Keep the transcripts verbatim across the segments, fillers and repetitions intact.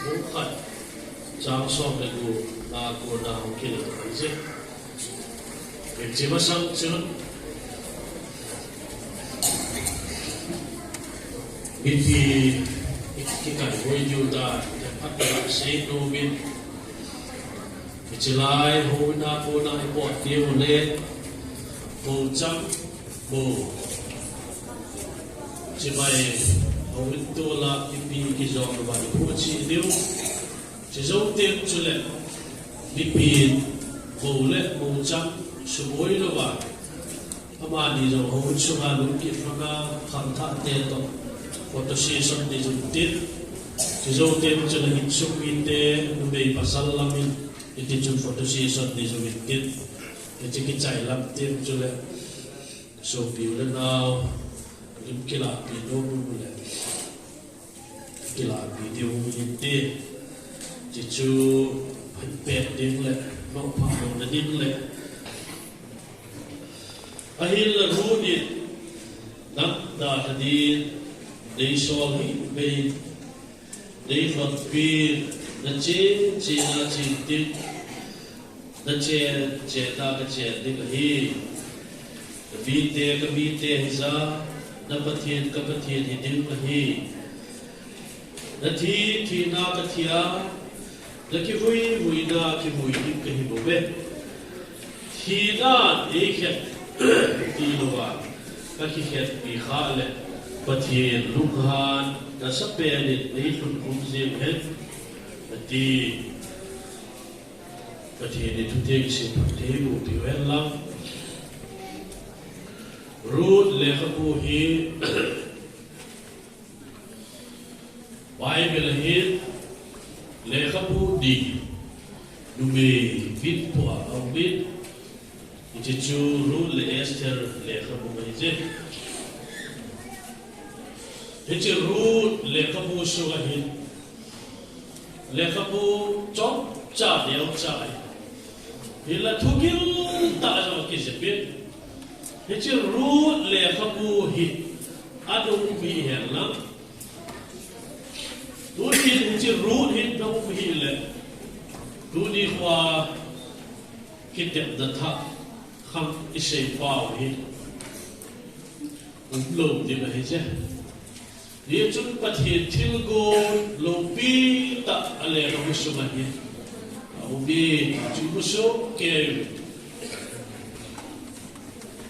Bung khat, chang som le gup na kona hung kile kit ding ahi. Hiche masang chun mipi kikaihuai diu dan, phat a sei nom in, hiche lai houin a kona i pot diu le, mou chang, mou. Chibai houin tol a mipi kijong uva i phuchih diu. Chujou teng chule, mipi mou le mou chang suboi louva, Amani jong houin sunga lungkit lhona khangthah te toh photo session nei jong tin. Chujou teng chule insung mite, numei pasal lamin, hiti chun photo session nei jong tin. Hiche kichai lam teng chule sopi u le nau, lim kilahpi nom u le kilahpi diu hinte. Chuchu phat pet ding le, nopha lona ding le. Ahinla Ruth in, nang dalha din, nei sol hih beh in, nei lhonpi, nachen chen a chen ding, nachen chen a kachen ding ahi. Namite kamite hija, na Pathen ka Pathen hi ding ahi. Nathi thina kathi a, nakivui vuina kivui ding kahi bouve. Thina eikhen tilouva kakikhenpi khah le, Pathen lunghan nasapen in eilhun khum jeng hen, ati. Pathen in thuteng kisei phatthei eiboh piu hen lang. Ruth lekhabu hi Bible a hin lekhabu ni numei vinpo a aumin, hiche chu Ruth le Esther lekhabu ahi je. Hiche Ruth lekhabu sunga hin lekhabu chomcha neocha ahi. Hinla thugil tah jong akijepin. Hiche Ruth lekhabu hi ana um hi henlang, tuni hiche Ruth hi ana um hile, tuni khoa kitepna thah khang isei pau hi umlou ding ahi je. Hichun Pathen thilgon loupi tah a lekhabu sunga hi aume, chu musoh kei.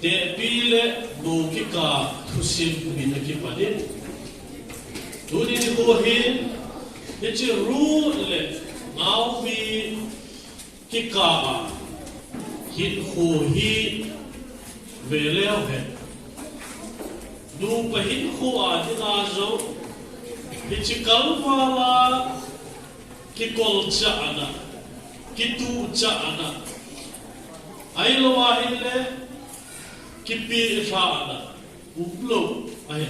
Tehpi le mou kikah thusim min akipan in, tuni nikho hin hiche Ruth le Naomi kikah a hinkho hi veleu hen, nupa hinkho a dinga jong hiche kalval a kikolchahna, kituhchahna, ahilou ahile kipelhahna umlou ahi.